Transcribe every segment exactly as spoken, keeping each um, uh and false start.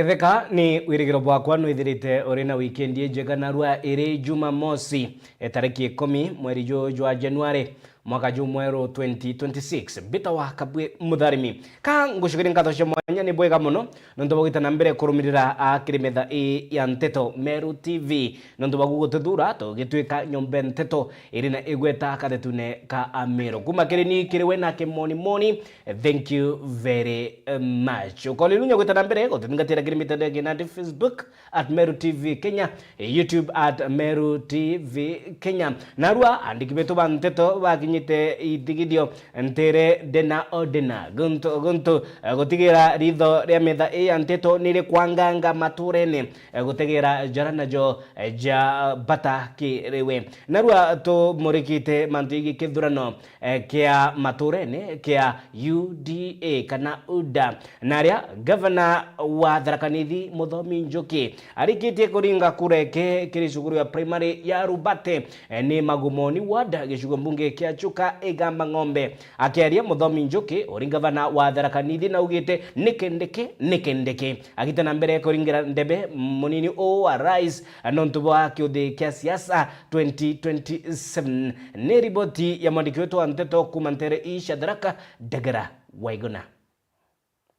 Theka, ni wirigiro bwakwa nwithirite uri na wikendi injega, narua iri Jumamosi, e, tariki ikumi mweri juju jwa Januari, mwaka jumweru twenty twenty-six. Mbita wa Kabwe Mutharimi. Ka ngucokerie nkatho cia mwanya, ni bwega mono nontu bwa gwita na mbere kurumirira, a, kiri metha ii ya nteto Meru T V. Nontu bwa gugututhuura, tugituika nyombe nteto iri na igweta kathetune ka Ameru. Kuma kiri ni kiri we na Kimoni Moni, thank you very much. Ukonirunya gwita na mbere gututhingatira kiri mitandao ya kinandi, Facebook at Meru T V Kenya, YouTube at Meru T V Kenya. Narua andiki betu ba nteto bakinyite ithigithio ntere dena o dena, guntu guntu, eh, gutigira ritho ria metha ii ya nteto ni rikwanganga maturene, eh, gutegera jara najo, eh, ja bata kiri we. Narua tumurikite mantu jegii kithurano, eh, kia maturene kia U D A kana UDA, na aria gavana wa Tharaka Nithi Muthomi Njuki arikitie kuringa kura eke kiri cukuru ya primary ya Rubate, eh, ni Magumoni ward, gicigo mbunge kia Chuka Igamba Ng'ombe. Akiaria, Muthomi Njuki uri gavana wa Tharaka Nithi naugite, "Ni kindiki, ni kindiki." Agita na mbere kuringira ndebe munini uu wa rais, nontu bwa kiuthi kia siasa twenty twenty-seven. Ni riboti ya mwandiki wetu wa nteto kuma ntere ii cia Tharaka, Ndegera Waiguna.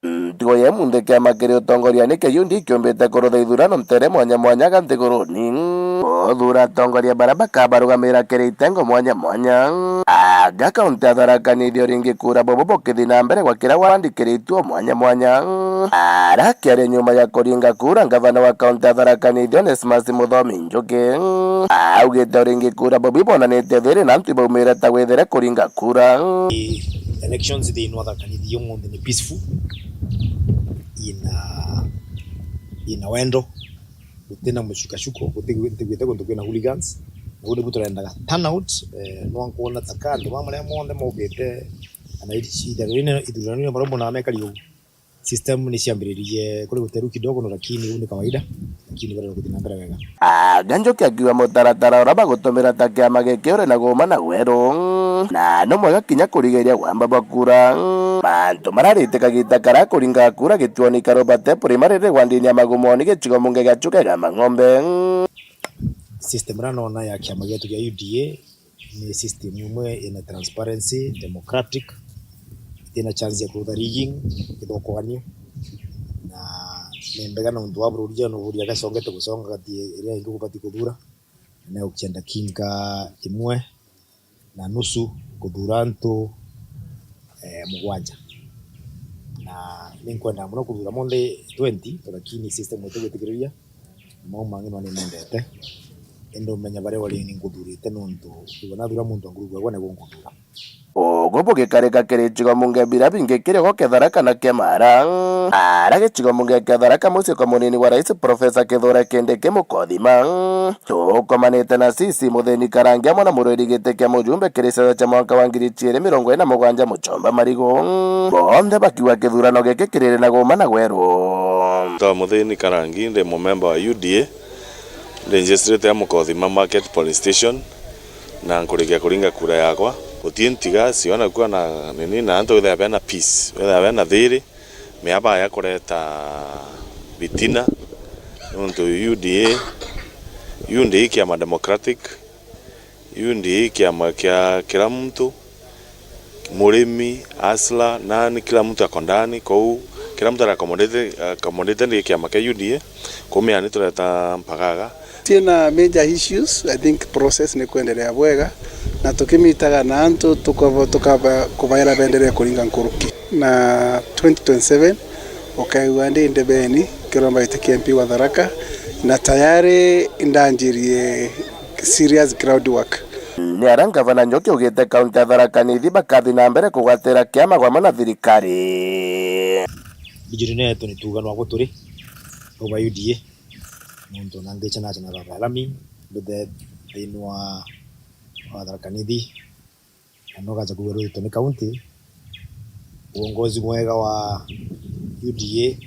Ntugo ya munthe kiama kiri utongoria ni kia U D A kiumbite kurutha ithurano ntere mwanya mwanya ga nthiguruni. Kuthura atongoria baria bakabarugamira kiri itengo mwanya mwanya. Aga kaunti ya Tharaka Nithi uringi kura bubu bukithi na mbere gwa kira wandikiritue mwanya mwanya. Arakiaria nyuma ya kuringa kura, ngavana wa kaunti ya Tharaka Nithi Onesmus Muthomi Njuki augite uringi kura bubu ibonanitie thiri na antu ibaumire ta gwithire kuringa kura. Elections thiini wa Tharaka Nithi umuthi ni peaceful, ina, ina wendo, gutina mucukashuko, guti-, ntiguite guntu kwina hooligans. Na uu nibu turendaga, turnout. Eh, nwa nkwona ta ka antu ba maria monthe maukite, kana ithurano-ini, ithurano-ini baria mbonaa mekari uu. System ni ciambiririe kuri guteru kidogo no, lakini uu ni kawaida, lakini barenda guthi na mbere wega. Aga Njuki akiuga mutaratara uria bagutumira ta kiama giki uri na guuma na gweru, na ni mwega kinya kurigiria gwamba bwa kura. Mantu mararite kagita karia kuringa kura gituoni kia Rubate primary ri wandini ya Magumoni gicigo mbunge gia Chuka Igamba Ng'ombe. System iria nona ya kiama gietu gia U D A ni system imwe ina transparency, democratic, itina chance ya kurutha rigging, kithokoganio. Na ni mbega nontu wa bururi jana uburia gacongete guconga gati iria ingi kubati kuthura, na ukienda kinga imwe na nusu kuthura antu, eh, mugwanja. Na ni nkwenda muno kuthura monthe twenty, lakini system itigwitikiriria. Mau mangi no nimendete, indi umenya baria uri ni nguthurite, nontu iwe nathura muntu wa ngurubu yagwa niguo nguthura. Ugu bugikarika kiri icigo mbunge biria bingi kiri ogo kia Tharaka na kia Mara. Ara gicigo mbunge kia Tharaka, mucii kwa munini wa rais Professor Kithure Kindiki Mukothima, tukomanite na C C Muthini Karangi amwe na murwiri giti kia mujumbe kiri ciaca cia mwaka wa ngiri ciiri mirongo iri na mugwanja Muchomba Marigu, bonthe bakiuga kithurano giki kiriri na guuma na gweru. Twa Muthini Karangi, ndi mumemba wa U D A, ndi njistirite ya Mukothima Market Police Station, na nkurikia kuringa kura yakwa. Gutii ntiga, ciona kuwa na nini, na antu withia bena peace, withia bena thiri, miaba ya kureta bitina, nontu U D A, U D A i kiama democratic, U D A i kiama kia kila muntu, murimi, hustler, nani, kila muntu ako ndani, kou kila muntu ari accommodated, accommodated ni kiama kia U D A, kou miani tureta mpagaga. Ciina major issues, I think process ni kwenderea bwega, na tukimitaga na antu tukaba, tukaba kubaira benderee kuringa nkuruki. Na twenty twenty-seven, ukaigua ndi ndebeni kiromba giti kia M P wa Tharaka, na tayari ndanjirie serious crowd work. Ni aria ngavana Njuki augite kaunti ya Tharaka Nithi bakathi na mbere kugwatira kiama gwamwe na thirikari. Vision yetu ni tuuga nwagu turi, uba U D A, nontu na ngicha nacha na baba ya lami, mbithe thiini wa, wa Tharaka Nithi, na no gacha kuuga rwitwa ni kaunti, uongozi mwega wa U D A,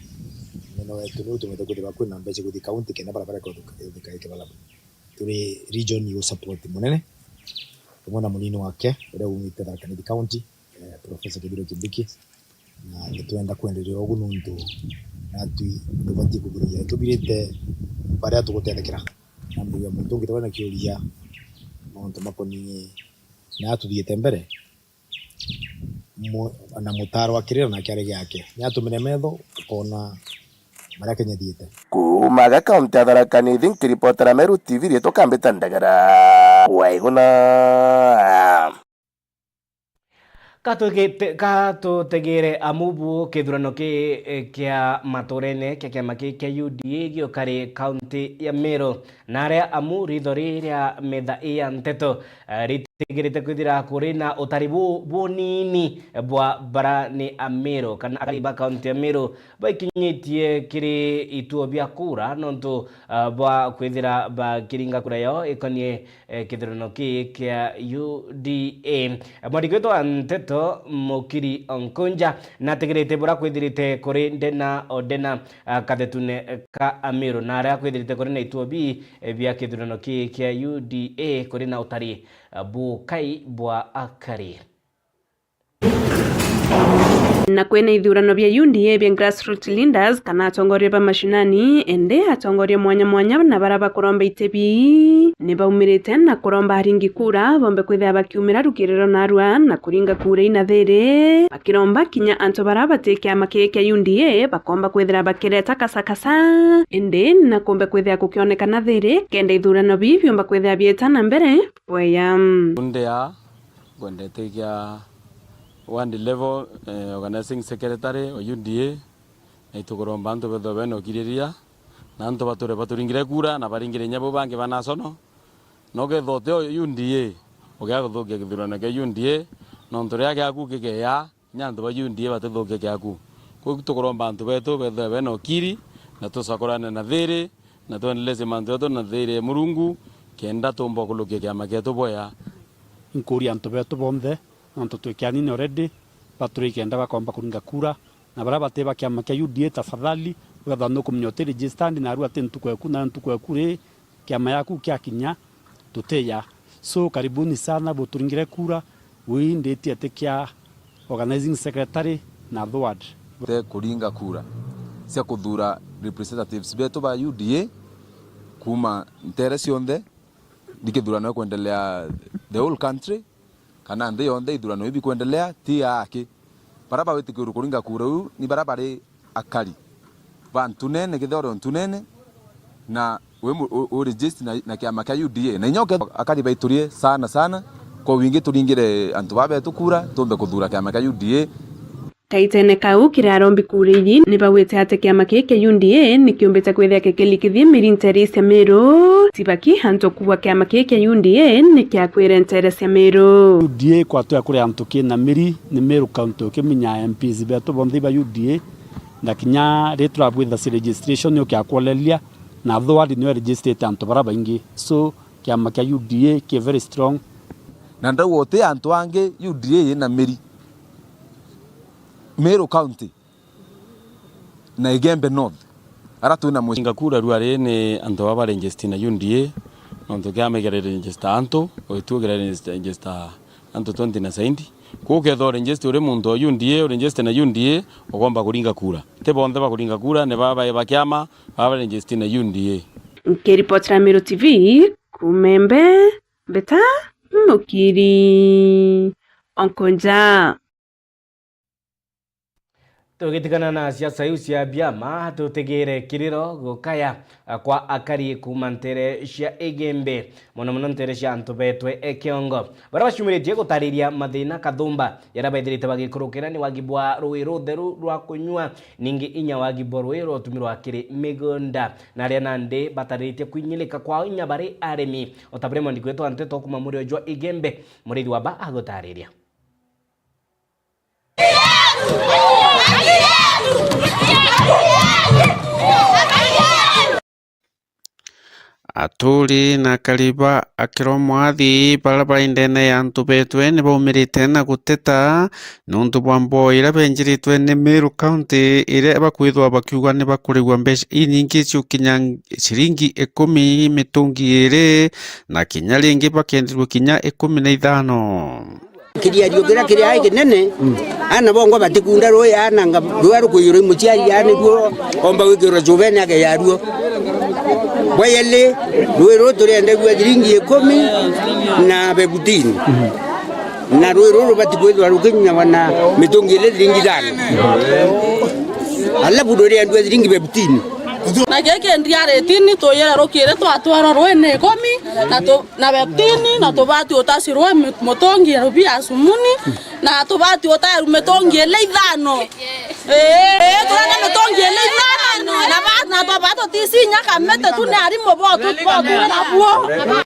mwena wetu ni utumite kwithirwa kwina mbeca kuthi kaunti kenda barabara ikathika, ikathika ikibala. Turi region igu support munene, rimwe na munini wake uria umite Tharaka Nithi County, eh, Professor Kithure Kindiki, na nitwenda kwenderea ugu nontu natwi tubatie kuthiragia tubirite baria tugutethekera. Na mbuga muntu ungi twena kiuria mauntu makoninie na tuthiite mbere, mu-, na mutaro akirira na kiari giake. Ni atumire metho, akona maria Kenya ithiite. Kuuma ga kaunti ya Tharaka Nithi, nkiripotera Meru T V, riitwa Kambita Ndagara. Waiguna. Katugite-, katutegere amu bu kithurano ki, eh, kia maturene kia kiama ki kia U D A giukari kaunti ya Meru. Na aria amu ritho riria metha ii ya nteto, eh, ritigirite kwithira kuri na utari bu-, bunini bwa bara ni Ameru kana akari ba kaunti ya Meru baikinyitie kiri ituo bia kura nontu, eh, bwa kwithira bakiringa kura yao ikonie, eh, kithurano ki kia U D A. Mwandiki wetu wa nteto Mukiri Onkonja natigirite bura kwithirite kuri ndena o ndena, ah, kathetune ka Ameru, na aria kwithirite kuri na ituo bi, eh, bia kithurano ki kia U D A kuri na utari, ah, bukai bwa akari. Na kwina ithurano bia U D A bia grassroots leaders kana atongoria ba mashinani, indi atongoria mwanya mwanya na bara bakuromba iti bi ni baumirite na kuromba aringi kura bombe kwithira bakiumira rukiriro narua na kuringa kura ina thiri, bakiromba kinya antu bara bati kiama kii kia U D A bakomba kwithira bakireta kasakasa, indi na kumbe kwithira gukionekana thiri kenda ithurano bii biumba kwithira bieta na mbere bweya. Kunde ya ngwendete kia ward level, eh, organizing secretary o U D A, na itukuromba antu bethwe bena ukiriria, na antu bature baturingire kura, na baringire inya bo bangi ba national. Na ukethwa uti o U D A, ugia kuthukia kithurano kia U D A, nontu riria giaku gikeya, kinya antu ba U D A batithukia kiaku. Kwou tukuromba antu betu bethwe bena ukiri, na tucakurane na thiri, na twendeleze mantu jetu na thiri ya Murungu, kenda tumba kulukia kiama kietu bwea. Inkuria antu betu bonthe, nontu twi kianini already, baturi kenda bakomba kuringa kura, na baria bati ba kiama kia U D A, tafadhali, wethwa nukumenya uti registered, na aru ati ntuku eku, na ntuku eku ri, kiama yaku kiakinya, tutiya. So, karibuni sana, buturingire kura, wi nditie ati kia organizing secretary na third. Te kuringa kura cia kuthura representatives betu ba U D A kuma ntere cionthe, ni kithurano gikwendelea the whole country, kana nthi yonthe ithurano ibi kwendelea, ti aaki. Bara bawitikirwe kuringa kura iu ni bara bari akari ba ntunene, kethira uri o ntunene, na wi mu-, u-, u register na, na kiama kia U D A. Na inya uke-, akari baiturie sana sana, kwa wingi turingire antu baa betu kura, tumbe kuthura kiama kia U D A. Kaitene kau, kiri arombi kura iji ni baugite ati kiama kii kia U D A ni kiumbite kwithia kikilikithia miri ntere cia Meru. Tibaki antu kuuga kiama kii kia U D A ni kiakwire ntere cia Meru. U D A kwatwea kuri antu kina miri ni Meru County, ukiminya M Ps betu bonthe iba U D A, na kinya ri turabwitha ci registration ukiakwoleria, na thwari niyo registrate antu bara baingi. So, kiama kia U D A ki very strong. Na ndauga uti antu angi U D A ina miri Meru County na Igembe North, ara twina mucinga kura rua ri ni antu baba register na U D A, nontu kiama kira register antu, o itu kira register antu twenty na saindi. Kwou kethwa register uri muntu wa U D A, register na U D A, ukomba kuringa kura. Ti bonthe bakuringa kura, ni baba ba kiama, baba register na U D A. Nkiripotera Meru T V, Kumembe, Mbeta, Mukiri, Onkonja. Tugitigana na siasa iu cia biama, tutigire kiriro gukaya kwa akari kuuma ntere cia Igembe, mono mono ntere cia antu betwe e kiongo, baria bacumiritie gutariria mathina kathumba jaria bethirite bagikurukira ni wagi bwa rui rutheru rwa kunyua, ningi inya wagi bwa rui rwa utumirwa kiri migunda, na aria nandi batariritie kwinyirika kwao inya bari arimi, o ta buria mwandiki wetu wa nteto kuuma murio jwa Igembe, Murithi wa Ba agutariria. Aturi na akari ba Akiromwathi baria bari ndene ya antu betwe ni baumirite na guteta niuntu bwa mboo iria benjiritwe ni Meru County, iria bakwithwa bakiuga ni bakurigwa mbeca inyingi ciukinya ciringi ikumi mitungi iri, na kinya ringi bakendirwe kinya ikumi na ithano. Kiriario kiria kiri ai kinene, ana bongwa batikunda rui, ana nga rua rukuiyurwa i muciari, ana niguo omba gwikirwa cubene akeya ruo. Bwa yeli, rui ruru turienderua thiringi ikumi na bebutini. Na rui ruru rubati kwithirwa rukinyagwa na mitungi iri thiringi ithano. Alafu ruriendua thiringi bebutini. Na giki ndiari tini tuyire rukiri twatwarwa rui ni ikumi na tu-, na bebutini, na tubati utacirwa mi-, mutungi rubia sumuni, na tubati utaeru mitungi iri ithano. Ii, ii, turenda mitungi iri ithano. Na ba-, na baba tutisinya kamiti tu ni arimu botu, botu nabuo.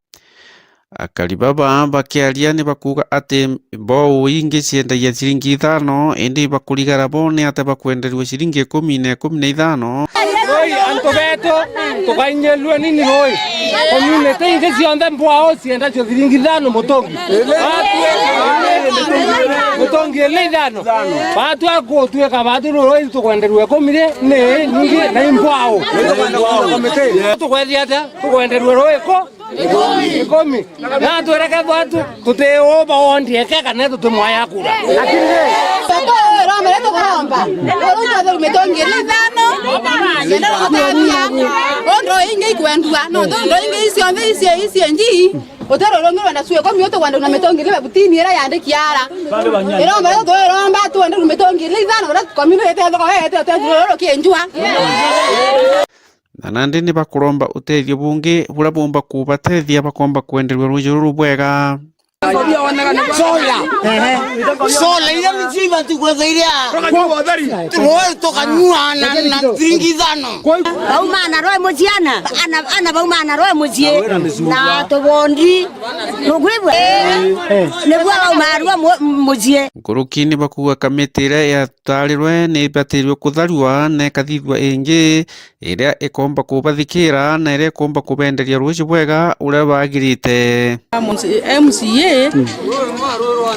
Akari baba bakiaria ni bakuuga ati mbou ingi ciendagia ciringi ithano, indi bakurigara bo ni atia bakwenderua ciringi ikumi na ikumi na ithano? Rui, antu betu, tukainyirua nini rui? Community ingi cionthe mbwao ciendagua ciringi ithano mutungi. Mutungi iri ithano. Batua gutuika batu rui tukwenderua ikumi ri, ni ningi na imbwao. Tukwethia atia? Tukwenderua rui ku? Ikumi. Na twireke bwatu, tuti uba wondi eke kana tutimwaya kura. Lakini ri, tukuromba, tukuromba. Uru twatheru mitungi iri ithano. Kenda gutethia. Undu ingi ikwendua, no undu ingi icio nthe icio, icio nji. Utero rungi rwenda cue komi utu kwenda na mitungi iri bebutini ira yandiki ara. Iromba ri, tukuromba, twende mitungi iri ithano, ura community ite thoko, ite, ite, ite, kinjua. Na nandi ni bakuromba utethio bungi buria buumba kubatethia bakomba kwenderua ruuji ruru bwega. Sola. Ehe. Sola iria ni ciba tukwetha iria. Roi tukanyua na, na ciringi ithano. Baumana roi muciana, ana, ana baumana roi mucii. Na tubondi. Nukwigua? Eh. Niguo bauma arua mu-, mucii. Nkuruki ni bakuuga kamiti iria yatarirwe ni ibatirwe kutharua na ikathithua ingi iria ikomba kubathikira na iria ikomba kubenderia ruuji bwega uria bagirite. M C A,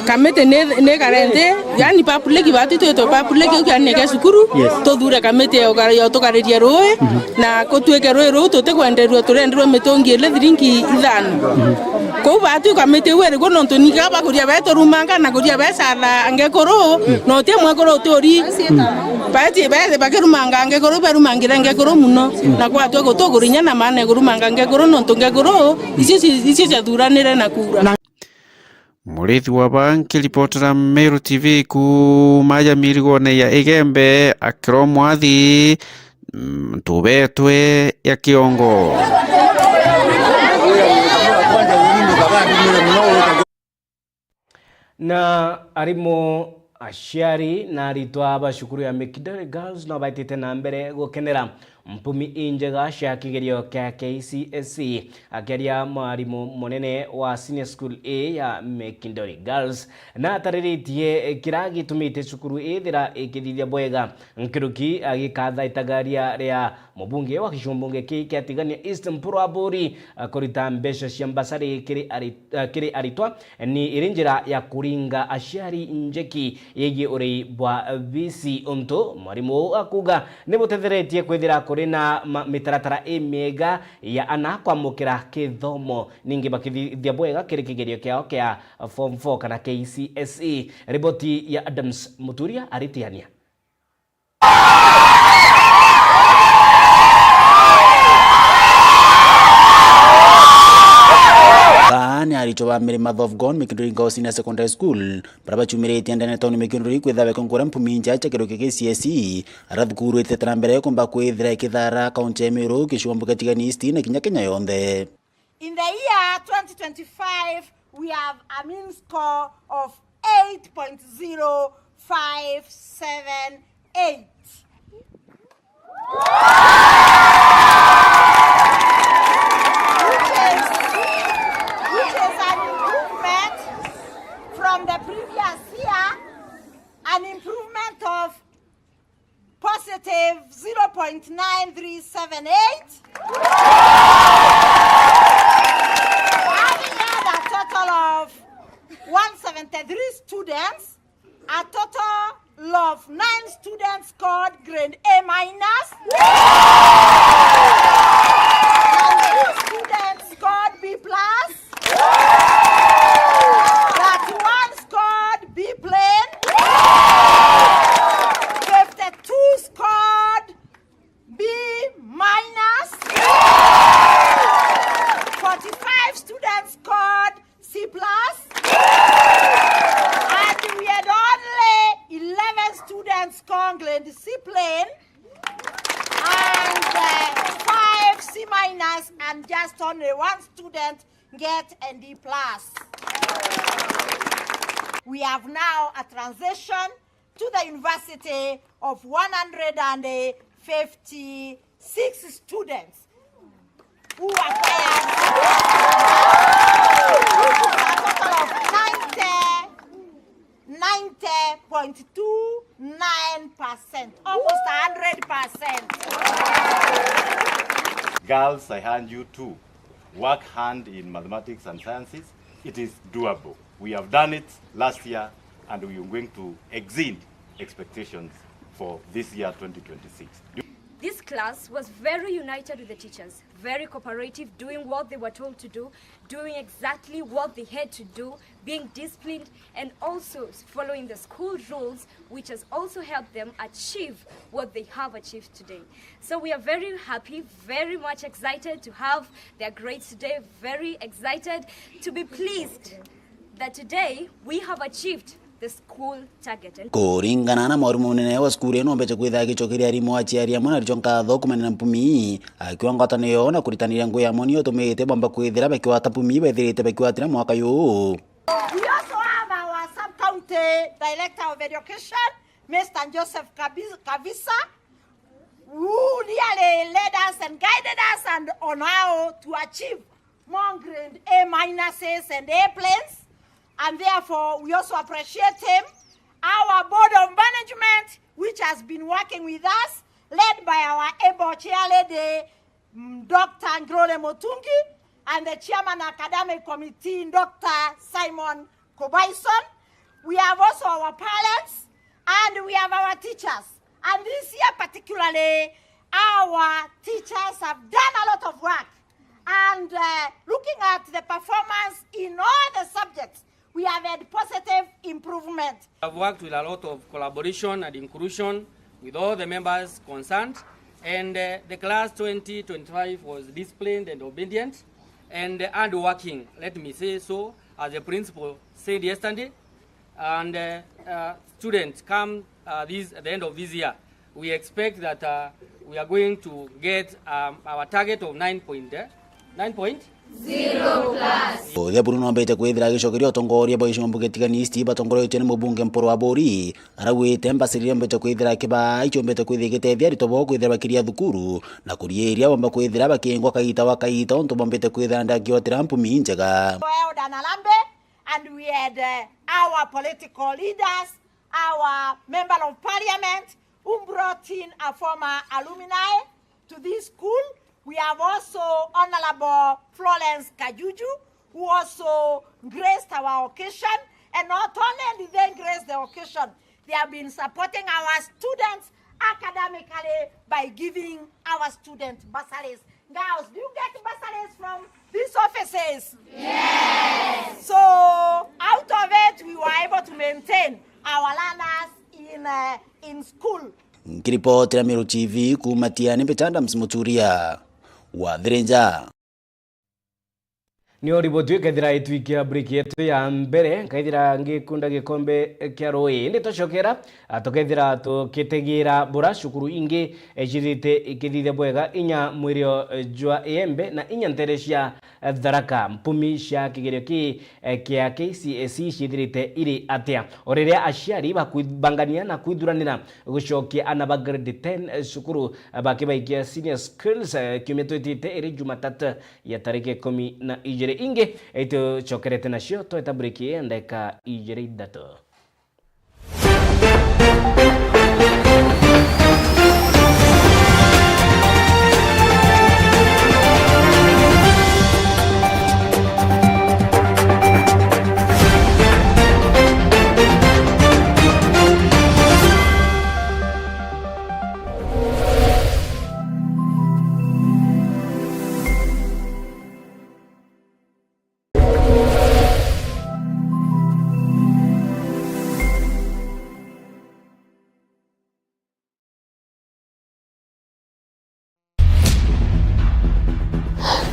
kamiti ni, ni karente, yani public, batu twitwe public, ukiania kia cukuru, yes, tuthure kamiti ya uga-, ya utukariria ruui, mhm, na kutwike ruui ruu tutikwenderua, turenderua mitungi iri thiringi ithano. Mhm. Kou batu kamiti iu irikuo nontu ninga bakuria beturumanga na kuria becatha ngekuru, mm, na uti mwekuru uturi. Mm. Baeti, baeti bakirumanga ngekuru, barumangira ngekuru muno. Mm. Na kwatwe gutukurinya na maana ya kurumanga ngekuru nontu ngekuru icio ci-, icio ciathuranire na kura. Na Murithi wa ba nkiripotera Meru T V kuuma ya mirigone ya Igembe, akiro mwathi, mm, ntubetwe ya kiongo. Na arimu, aciari na aritwa ba cukuru ya Mikindori Girls no baitite na mbere gukenera mpumi injega cia kigerio kia K C S E. Akiaria mwarimu munene wa Senior School A ya Mikindori Girls, na atariritie kira gitumite cukuru ithira ikithithia bwega nkiruki agikatha itagaria ria mubunge wa gicigo mbunge kii kia Tigania East Mpuru Aburi, a, kurita mbeca cia mbasari kiri ari-, a, kiri aritwa, ni iri njira ya kuringa aciari njeki yegii urei bwa bisi, untu mwarimu uu akuuga ni butetheretie kwithira kuri na ma-, mitaratara imiega ya ana kwamukira kithomo, ningi bakithithia bwega kiri kigerio kiao kia form four kana K C S E. Riboti ya Adams Muturia aritiania. Baa ni aritwa ba Mary Mother of God Mikinduri Girls Senior Secondary School, baria bachumiritie ndene tauni Mikinduri kwitha bekonkura mpumi nja cia kiruki kia K C S E, aria thukuru itete na mbere kumba kwithira ikithara kaunti ya Meru, gicigo mbunge Tigania East na kinya Kenya yonthe. In the year twenty twenty-five, we have a mean score of eight point zero five seven eight. Which is, which is an improvement from the previous year, an improvement of positive zero point nine three seven eight. Having had a total of one seventy-three students, a total of nine students scored grade A minus. And two students scored B plus. But one scored Plus, and we had only eleven students congregate discipline, and, uh, five C minus, and just only one student get a D plus. We have now a transition to the university of one hundred and fifty-six students who acquired, which is a total of ninety, ninety point two nine percent, almost a hundred percent. Girls, I hand you two. Work hand in mathematics and sciences. It is doable. We have done it last year and we are going to exceed expectations for this year, twenty twenty-six. This class was very united with the teachers, very cooperative, doing what they were told to do, doing exactly what they had to do, being disciplined, and also following the school rules, which has also helped them achieve what they have achieved today. So we are very happy, very much excited to have their grades today, very excited to be pleased that today we have achieved the school target. And kuringana na mwarimu munene wa cukuru ino, ombete kwithira agicokeria arimu, aciari amwe na aricho nkatho kumanena mpumi, akiwa ngwataniro na kuritaniria ngugi ya moni utumite bomba kwithira bakiwata mpumi bethirite bakiwatira mwaka uyu. We also have our sub-county director of education, Mister Joseph Kabi-, Kavisa, who really led us and guided us and on how to achieve more grade A minuses and A planes, and therefore we also appreciate him. Our board of management, which has been working with us, led by our able chair lady, mm, Doctor Ngirore Mutungi, and the chairman academic committee, Doctor Simon Kobaison. We have also our parents, and we have our teachers. And this year particularly, our teachers have done a lot of work. And, uh, looking at the performance in all the subjects, we have had positive improvement. I've worked with a lot of collaboration and inclusion with all the members concerned, and, uh, the class twenty twenty-five was disciplined and obedient and, uh, hardworking, let me say so, as the principal said yesterday. And, uh, uh, students, come, uh, this, at the end of this year, we expect that, uh, we are going to get, um, our target of nine point, eh, nine point zero plus. Uthe buru nombete kwithira agicokeria utongoria bwa gicigo mbunge Tigania East batongoretue ni mubunge Mpuru Aburi, arauite mbasiri yombete kwithira kibaa ichombete kwithira igitethia aritwa bao kwithira bakiria thukuru na kuriiria bomba kwithira bakingwa kaita wa kaita untu bombete kwithira ndakiotira mpumi njega. Well done, Harambee. And we had, uh, our political leaders, our member of parliament who brought in a former alumni to this school. We have also Honorable Florence Kajuju, who also graced our occasion, and not only did they grace the occasion, they have been supporting our students academically by giving our students bursaries. Girls, do you get bursaries from these offices? Yes. So, out of it, we were able to maintain our learners in, uh, in school. Nkiripotera Meru T V kuuma Tiani, mbita Adams Muturia wa Thirinja. Nio riboti ikethira itwikira break yetu ya mbere, nkaithira ngikunda gikombe kia rui. Indi twacokera, ah, tukethira tukitegira bura cukuru ingi, eh, cithite ikithithia bwega inya mwirio, eh, jwa Iembe na inya ntere cia, eh, Tharaka. Mpumi cia kigerio ki, eh, kia K C S E ciithirite iri atia? O riria aciari bakwibangania na kwithuranira gucokia ana ba grade ten, eh, cukuru, eh, bakibaikia senior schools, eh, kiumia twitite iri Jumatatu ya tariki ikumi na ijiri. Ingi itucokerete nacio, tweta break ya ndagika ijiri ithatu.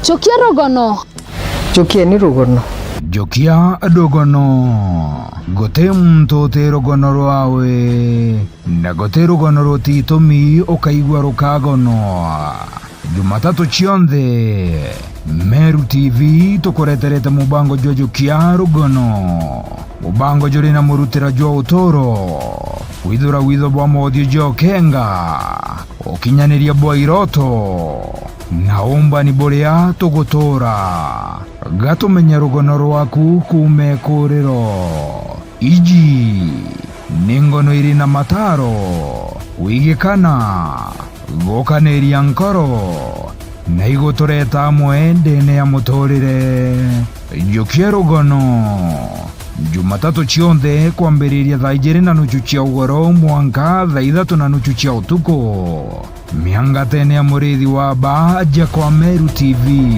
Chukia rugono. Chukieni rugono. Jukia rugono. Guti muntu uti rugono rwawe, na guti rugono rutitumi ukaigua rukagonwa. Jumatatu cionthe, Meru T V tukureterete mubango jwa Jukia Rugono. Mubango juri na murutira jwa uturo, kwithura witho bwa mothio jwa ukenga, ukinyaniria bwa iroto, na umbani buria tugutura. Gatumenye rugono rwaku kuuma ikuriro. Iji ni ngono iri na mataro, wigikana, gukaniria nkoro, na igutureta amwe ndene ya muturire. Jukia rugono. Jumatatu cionthe kwambiriria thaa ijiri na nuchu cia ugoro mwanka thaa ithatu na nuchu cia utuku. Miangatene ya murithi wa baa aja kwa Meru T V.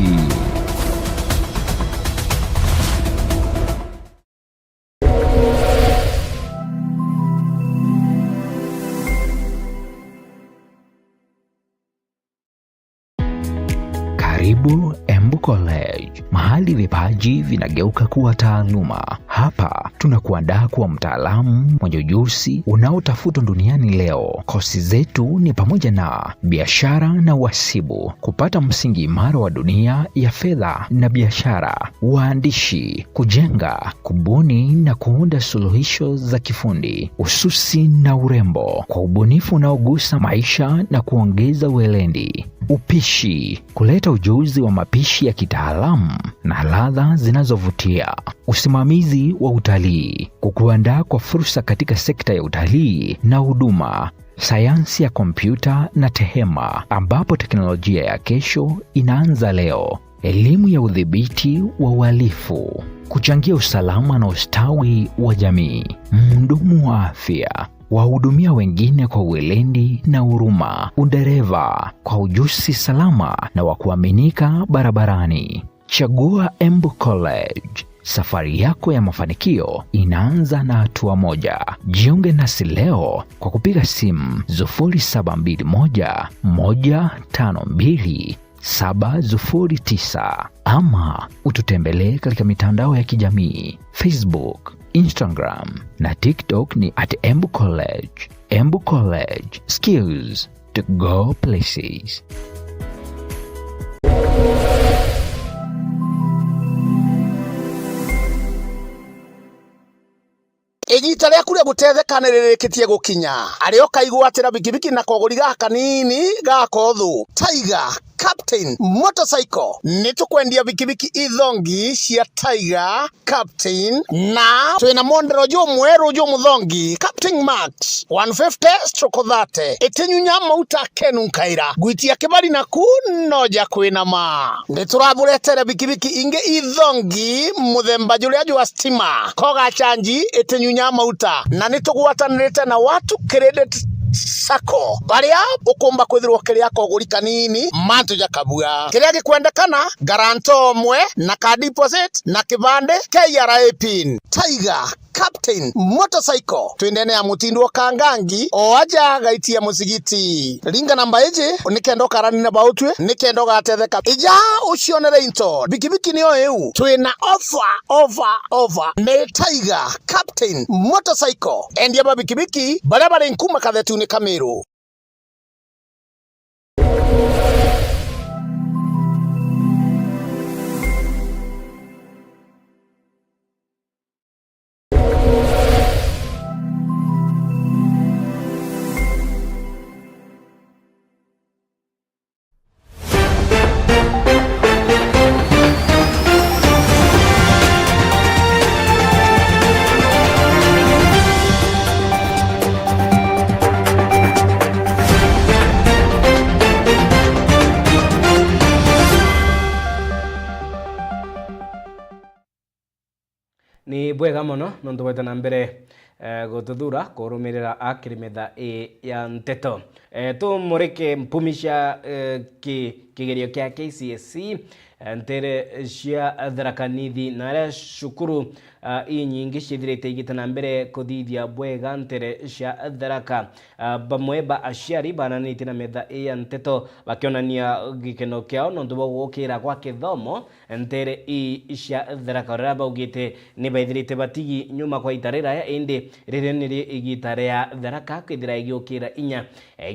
Karibu Embu College, mahali vipaji vinageuka kuwa taaluma. Hapa tunakuandaa kuwa mtaalamu mwenye ujuzi unaotafutwa duniani leo. Kosi zetu ni pamoja na biashara na uhasibu, kupata msingi imara wa dunia ya fedha na biashara, uandishi, kujenga, kubuni na kuunda suluhisho za kifundi, ususi na urembo, kwa ubunifu unaogusa maisha na kuongeza weledi, upishi, kuleta ujuzi wa mapishi ya kitaalamu na ladha zinazovutia, usimamizi wa utalii, kukuandaa kwa fursa katika sekta ya utalii na huduma, sayansi ya kompyuta na tehema, ambapo teknolojia ya kesho inaanza leo, elimu ya udhibiti wa uhalifu, kuchangia usalama na ustawi wa jamii, mhudumu wa afya, wahudumia wengine kwa weledi na huruma, udereva kwa ujuzi salama na wa kuaminika barabarani. Chagua Embu College. Safari yako ya mafanikio inaanza na hatua moja. Jiunge nasi leo kwa kupiga simu sufuri saba mbili moja, moja tano mbili, saba sufuri tisa ama ututembelee katika mitandao ya kijamii, Facebook, Instagram na TikTok ni at Embu College. Embu College, skills to go places. Igiita riaku ria gutetheka ni ririkitie gukinya. Ari o kaigwatira bikibiki na koguri gakanini ga kothu. Tiger Captain Motorcycle. Ni tukwendia bikibiki ithongi cia Tiger Captain, na twina mondero jumweru jumuthongi, Captain Max one fifty stroke thirty. Itinyunya mauta kenu nkaira. Gwitia kibari naku no ja kwinama. Ni turaburetere bikibiki ingi ithongi muthemba juria jwa stima. Koga chanji itinyunya mauta. Na ni tugwatanirite na Watu Credit Sacco, baria ukumba kwithirwa ukiria koguri kanini mantu ja kabua. Kiria gikwendekana, guarantor umwe na ka deposit na kibande, K R A pin. Tiger Captain Motorcycle, twindene ya mutindo wa Kangangi, o aja gaitia musigiti. Ringa namba iji nikenda ukarani na bautwi, nikenda ugatetheka. Ija ucionere into, bikibiki niyo iu. Twina offer, offer, offer. Ni Tiger Captain Motorcycle. Endia ba bikibiki baria bari nkuma kathetune ka Miru. Ni bwega mono nontu bwete na mbere, eh, gututhura kurumirira akiri metha ii ya nteto. Eh, tumurike mpumi cia, eh, ki-, kigerio kia K C S E, nteere cia Tharaka Nithi, na aria cukuru, ah, inyingi ciithirite igite na mbere kuthithia bwega nteere cia Tharaka. Ah, bamwe ba aciari baananitie na metha ii ya nteto bakionania gikeno kiao nontu bwa gukira gwa kithomo nteere ii cia Tharaka, riria baugite ni baithirite batigi nyuma kwa ita riraya, indi riri nirio igita ria Tharaka kwithira igiukira inya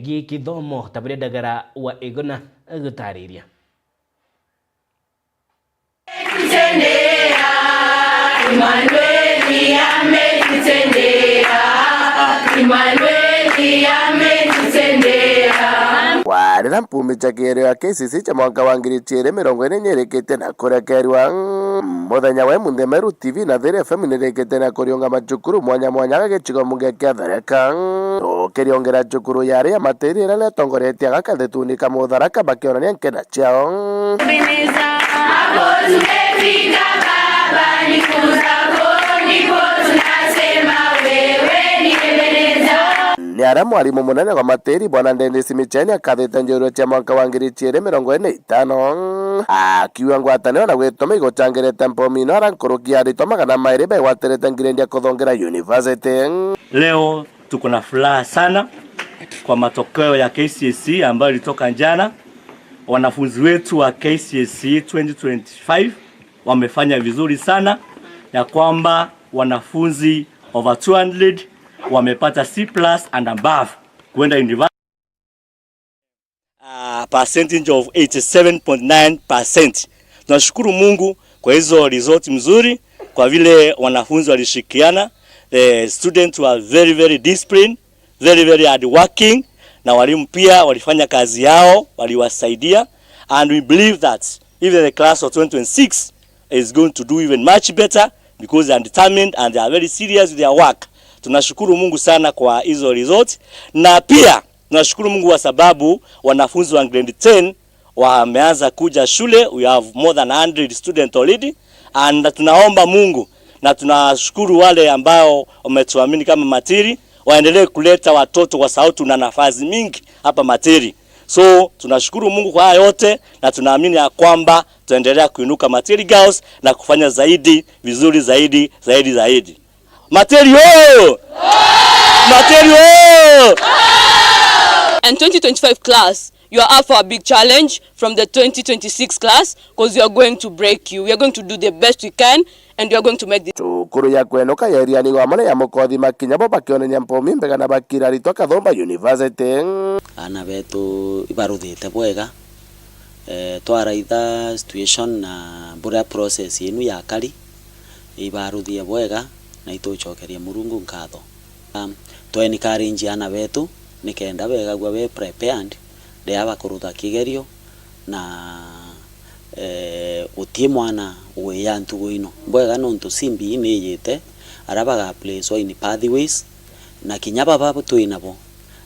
gi kithomo, ta buria Ndagara wa Iguna gutariria. Kwarira mpumi cia kierio ya K C C cia mwanka wa ngiri ciiri mirongo iri nyirikite na kurekerua, muthenya wa imunthi Meru T V na Thiri F M nirikite na kuriunga macukuru mwanya mwanya ga gicigo mbunge kia Tharaka, tukiriongera cukuru ya aria ya Matiri iria riatongoretie aga kathituni ka Mutharaka bakionania nkena ciao. Hapo tumefika Baba, ni kuza kwako, ndipo tunasema wewe ni Ebeneza. Ni aria mwarimu munene wa Matiri, Bwana Dennis Micheni, akathite njorua cia mwanka wa ngiri ciiri mirongo iri na itano, akiuga ngwataniro na gwituma igucangirite mpumi ino, ara nkuruki ya aritwa magana mairi begwatirite ngirendi ya kuthongera university. Leo tuko na furaha sana kwa matokeo ya K C S E ambayo ilitoka jana. Wanafunzi wetu wa K C S E twenty twenty-five wamefanya vizuri sana, ya kwamba wanafunzi over two hundred wamepata C plus and above kuenda university. A percentage of eighty-seven point nine percent. Tunashukuru Mungu kwa hizo result mzuri, kwa vile wanafunzi walishirikiana. The students were very, very disciplined, very, very hardworking, na walimu pia walifanya kazi yao, waliwasaidia, and we believe that even the class of twenty twenty-six is going to do even much better because they are determined and they are very serious with their work. Tunashukuru Mungu sana kwa hizo result, na pia tunashukuru Mungu kwa sababu wanafunzi wa grade ten wameanza kuja shule. We have more than a hundred students already, and tunaomba Mungu na tunashukuru wale ambao wametuamini kama Matiri, waendelee kuleta watoto kwa sababu tuna nafasi mingi hapa Matiri. So tunashukuru Mungu kwa haya yote na tunaamini ya kwamba tutaendelea kuinuka Matiri Girls na kufanya zaidi, vizuri zaidi, zaidi, zaidi. Matiri oyo! Matiri oyo! And twenty twenty-five class, you are up for a big challenge from the twenty twenty-six class, 'cause we are going to break you. We are going to do the best we can, and we are going to make the... Cukuru ya kwenuka ya Iriani Igwa Mone ya Mukothima kinya bo bakionania mpumi mbega na bakira aritwa Kathumba University. Aana betu ibaruthite bwega. Eh, twaraitha situation na buria process yenu yakari, ibaruthie bwega na itucokerie Murungu nkatho. Um, twa encourage aana betu nikenda begagua be prepared riria bakurutha kigerio, na, eh, guti mwana uiya ntugo ino. Bwega nontu C B E niyite aria baga place in pathways, na kinya baba twinabo,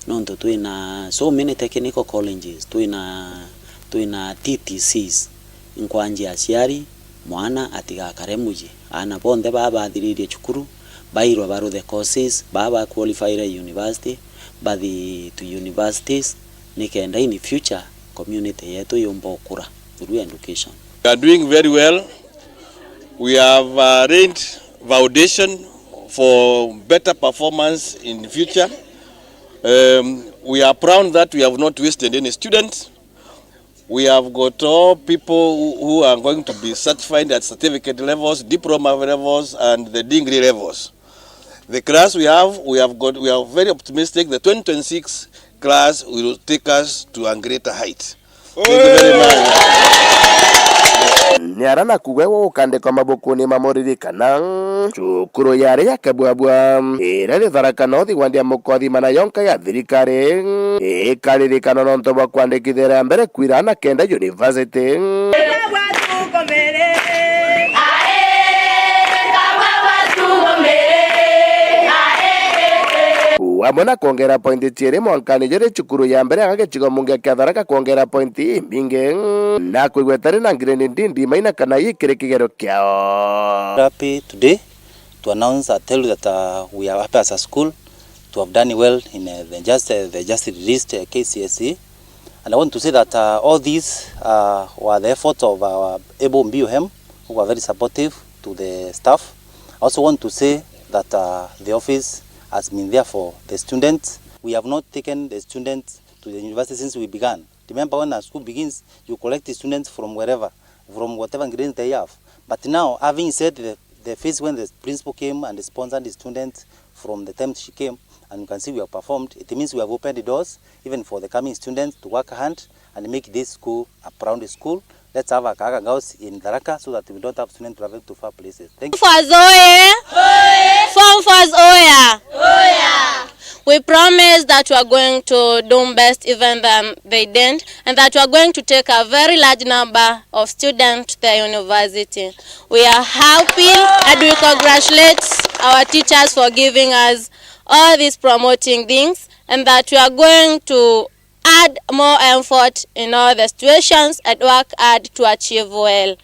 nontu twina so many technical colleges, twina, twina T T Cs. Nkwanjia aciari, mwana atigakare muji. Aana bonthe baa bathiririe cukuru, bairwa baruthe courses, baa ba qualifyre university, bathi to universities, nikenda in future community yetu yumba ukura through education. We are doing very well. We have, uh, laid foundation for better performance in future. Um, we are proud that we have not wasted any student. We have got all people who, who are going to be certified at certificate levels, diploma levels, and the degree levels. The class we have, we have got, we are very optimistic. The twenty twenty-six class will take us to a greater height. Thank you very much. Ni ara naku gwe gukandikwa mabukuni ma muririkana. Cukuru yari ya Kabwabwa, iria iri Tharaka North, wandi ya Mukothima na yonka ya thirikari, ikaririkana nontu bwa kwandikithia ria mbere kwira aana kenda university. Amwe na kwongera pointi ciiri mwankani jiri cukuru ya mbere aga gicigo mbunge kia Tharaka kwongera pointi imbingi, na kwigua itari na grade D ndima ina kana ii kiri kigerio kiao. Happy today to announce and tell you that, uh, we are happy as a school to have done well in, uh, the just, uh, the just released, uh, K C S E. And I want to say that, uh, all these, uh, were the efforts of our able B O M, who were very supportive to the staff. I also want to say that, uh, the office has been there for the students. We have not taken the students to the university since we began. Remember, when a school begins, you collect the students from wherever, from whatever grades they have. But now, having said the, the phase when the principal came and sponsored the students from the time she came, and you can see we have performed, it means we have opened the doors even for the coming students to work hard and make this school a proud school. Let's have a Kahaga Girls in Tharaka so that we don't have students traveling to far places. Thank you. Form fours oye! Form fours oya! We promise that we are going to do best even than they didn't, and that we are going to take a very large number of students to the university. We are happy and we congratulate our teachers for giving us all these promoting things, and that we are going to add more effort in all the situations and work hard to achieve well.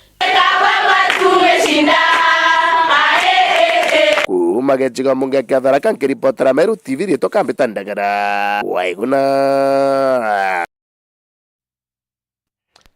Kuuma gicigo mbunge kia Tharaka, nkiripotera Meru T V, riitwa Kambita Ndagara. Waiguna.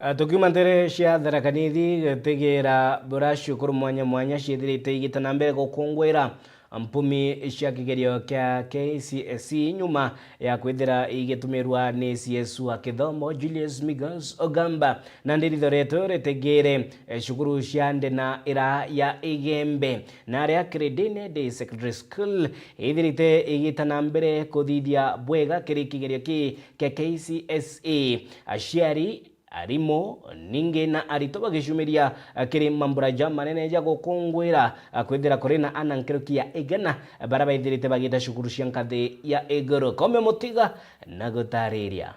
Ah, tukiuma ntere cia Tharaka Nithi, gutigira bura cukuru mwanya mwanya ciithirite igita na mbere gukungwira mpumi cia kigerio kia K C S E nyuma ya kwithira igitumirwa ni C S wa kithomo Julius Migos Ogamba. Na ndiritho retu ritigire, eh, cukuru cia Ndena ira ya Igembe na aria Kiridine Day Secondary School ithirite igita na mbere kuthithia bwega kiri kigerio ki kia K C S E. Aciari, arimu, ningi na aritwa bagicumiria, eh, kiri mambura jamanene ja gukungwira, eh, kwithira kuri na ana nkuruki ya igana, eh, baria baithirite bagita cukuru cia nkathi ya iguru. Kome Mutiga na gutariria.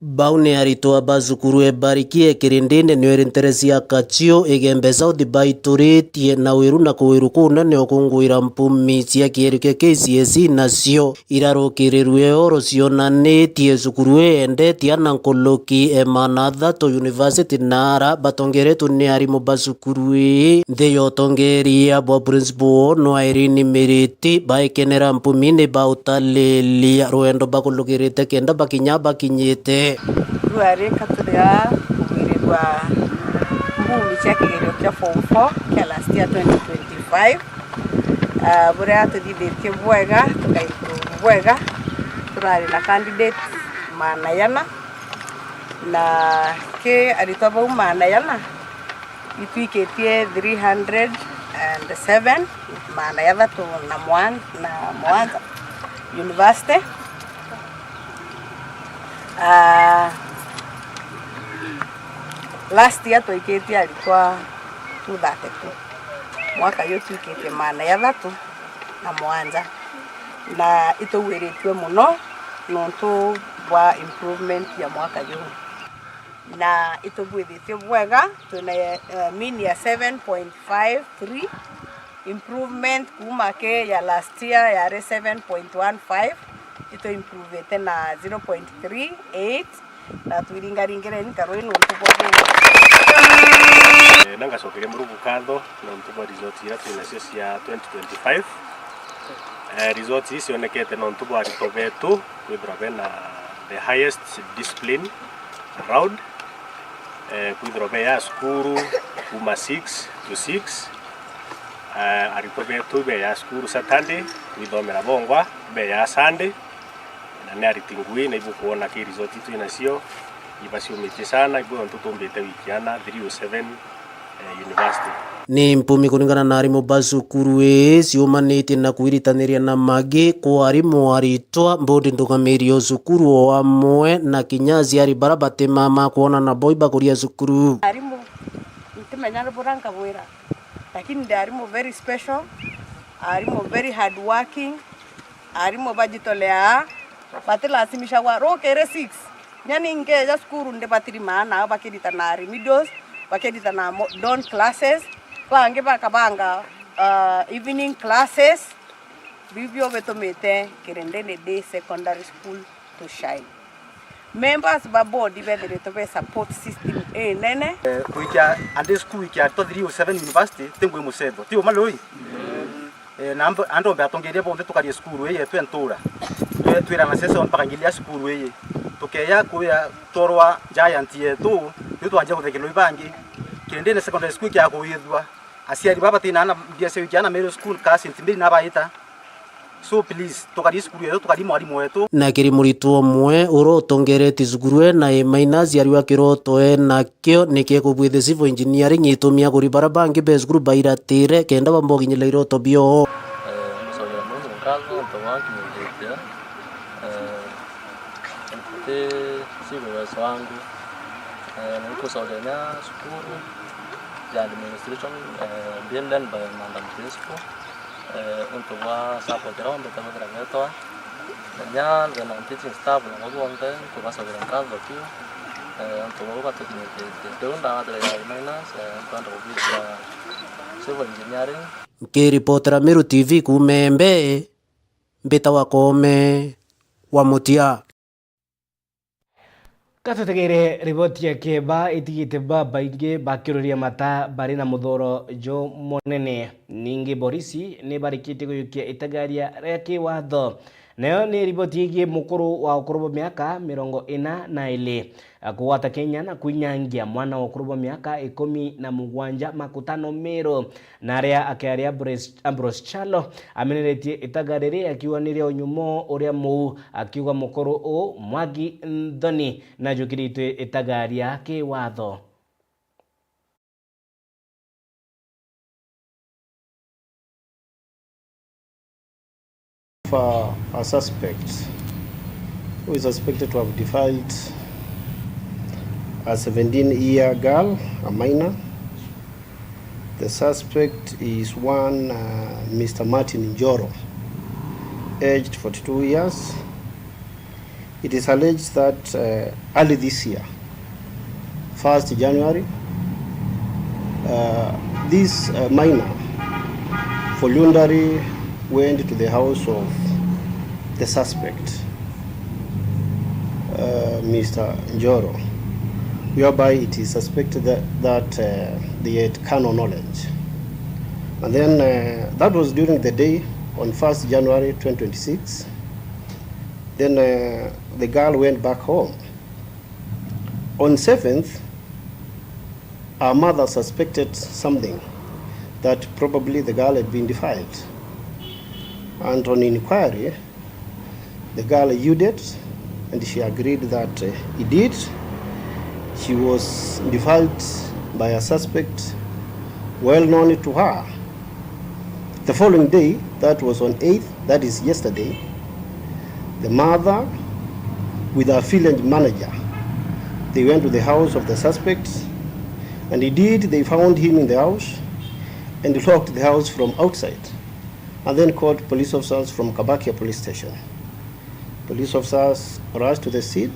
Bau ni aritwa ba cukuru e Barikie Kirindinde, nio iri ntere cia Kachiu, Igembe South, baituritie na wiru na kuwiru kunene ukungwira mpumi cia kierio kia K C S E, nacio irarukirirue oro cionanitie cukuru iendetie ana nkuruki e maana athatu university, na ara batongeretwe ni arimu ba cukuru ii. Nthi ya utongeria bwa principal no Irene Miriti, baikenera mpumi ni bautalilia rwendo bakulukirite kenda bakinya bakinyite. Rwarika turi aa kugwirirwa mpumi cia kigerio kia form four kia last year twenty twenty-five. Ah, buria tuthithitie bwega, tukaimprove bwega. Turari na candidates maana yana, na ki aritwa bau maana yana, itwikitie three hundred and seven, maana jathatu na mwan-, na mwanja university. Ah, last year twaikitie aritwa two thirty-two. Mwaka uyu twikitie maana jathatu na mwanja, na itugwiritue mono nontu bwa improvement ya mwaka juu, na itubwithitie bwega. Twina, eh, mean ya seven point five three, improvement kuuma ki ya last year yari seven point one five, itu improvete na zero point three eight, na twiringaringireni nkarui nontu bwa bwega. Eh, na ngacokeria Murungu nkatho nontu bwa result iria twinacio cia twenty twenty-five. Eh, result ii cionekete nontu bwa aritwa betu kwithirwa bena the highest discipline around. Eh, kwithirwa beya cukuru kuuma six to six. Eh, aritwa betu beya cukuru Saturday, kwithomera bongwa, beya Sunday. Na ni ariti ngui, na ibukwona ki result itwi nacio, ibaciumitie sana, ibu nontu tumbite wiki ana three oh seven, eh, university. Ni mpumi kuringana na arimu ba cukuru ii ciumanitie na kwiritaniria na magi kwa arimu, aritwa, board ndugamiri o cukuru o amwe na kinya aciari bara batimama kwona nabo ibakuria cukuru. Arimu, ntimenya ni bura nkabwira, lakini ndi arimu very special, arimu very hard working, arimu bajitoleaa, batilasimishagwa rukiri six. Nyani nkeja cukuru ndi batirimaa nao bakiritana remedials, bakiritana mo-, dawn classes, bangi bakabanga, uh, evening classes. Bibio bitumite Kirindini Day Secondary School to shine. Members ba board bethiritwe be support system inene. Eh, kuikia andi school ikia two three oh seven university, ti ngui mucetho. Ti uma lui? Eh, na mb-, andu mbe atongeria bonthe tukarie cukuru ii yetu entura. Twe-, twirana session mpaka ngilia cukuru ii. Tukeya kuya tworwa giant yetu, riu twanjia kuthekerwa ibangi. Kirindini secondary school kia kuwithua. Aciari baba batina na mbia cia wikia ana Meru school ka Saint Mary na baita. So please, tukarie cukuru yetu, tukarie mwarimu wetu. Na kiri muritwa umwe uria utongeretie cukuru e na A minus ariwa kiroto e nakio ni kia kubwithia civil engineering itumi aguri bara bangi be cukuru bairatire kenda bamba ukinyira iroto bio. Eh, ngucokeria Murungu nkatho nontu bwa nkinyithitie. Eh, nti si uwezo wangu. Eh, na nkucokeria cukuru ya administration, eh, being led by Madam Principal. Eh, untu bwa support iria wambite gwithira gwetwa. Na kinya the non-teaching staff nabo bonthe, nkubacokera nkatho piu, eh, untu bau batukinyithitie. Riu ndagatira ya A minus, eh, nkwenda kuthithia civil engineering. Nkiripotera Meru T V kuuma Embe, mbita wa Koome wa Mutia. Ka tutegeere riboti ya Keba itigite babaingi bakiururia mata bari na muthuro jumunene. Ningi borisi ni barikitie kuyukia itagaria ria kiwatho. Nayo ni riboti yigii mukuru wa ukuru bwa miaka mirongo ina na ili kugwata kinya na kwinyangia mwana wa ukuru bwa miaka ikumi na mugwanja Makutano Miru. Na aria akiaria Ambrose, Ambrose Kyalo ameneretie itaga riri akiuga ni ria unyumo uria muu, akiuga mukuru uu Mwangi Nthoni najukiritwe itaga ria kiwatho. For a suspect who is suspected to have defiled a seventeen-year girl, a minor. The suspect is one, uh, Mister Martin Njoro, aged forty-two years. It is alleged that, uh, early this year, first January, uh, this, uh, minor voluntarily went to the house of the suspect, uh, Mister Njoro, whereby it is suspected that, that, uh, they had carnal knowledge. And then, uh, that was during the day on first January twenty twenty-six. Then, uh, the girl went back home. On seventh, her mother suspected something, that probably the girl had been defiled. And on inquiry, the girl yielded and she agreed that, uh, indeed, she was defiled by a suspect well known to her. The following day, that was on eighth, that is yesterday, the mother with her village manager, they went to the house of the suspect, and indeed they found him in the house and locked the house from outside, and then called police officers from Kabakia Police Station. Police officers rushed to the scene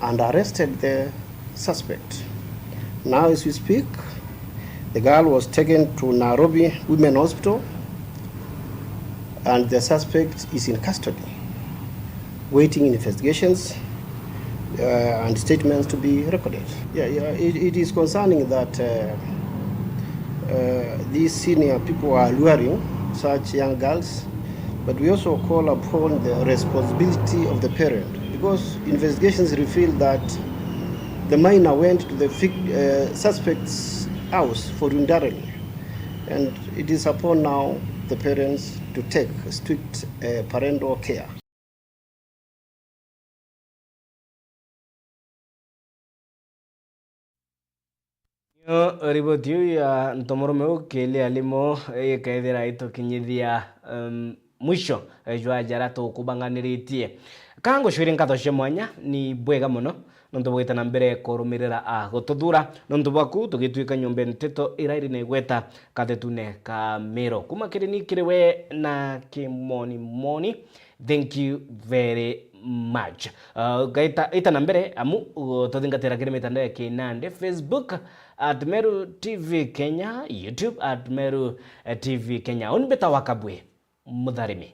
and arrested the suspect. Now, as we speak, the girl was taken to Nairobi Women Hospital, and the suspect is in custody, waiting investigations, uh, and statements to be recorded. Yeah, yeah, it, it is concerning that, uh, uh, these senior people are luring such young girls, but we also call upon the responsibility of the parent, because investigations reveal that the minor went to the vic-, uh, suspect's house voluntarily, and it is upon now the parents to take strict, uh, parental care. Nio riboti iu ya ntomurume uu Kili Alimo igikeethira itukinyithia, em, mwisho, eh, jwa jara tukubanganiritie. Ka ngucwire nkatho cia mwanya, ni bwega mono nontu bwita na mbere kurumirira a gututhuura. Nontu bwaku, tugituika nyomba nteto ira iri na igweta kathetune ka Miru. Kuma kiri ni kiri we na kimoni moni, thank you very much. Uh, gaita, ita na mbere amu, uh, tuthingatira kiri mitandao ya kinandi, Facebook at Meru T V Kenya, YouTube at Meru, eh, T V Kenya. Uni mbita wa Kabwe Mutharimi.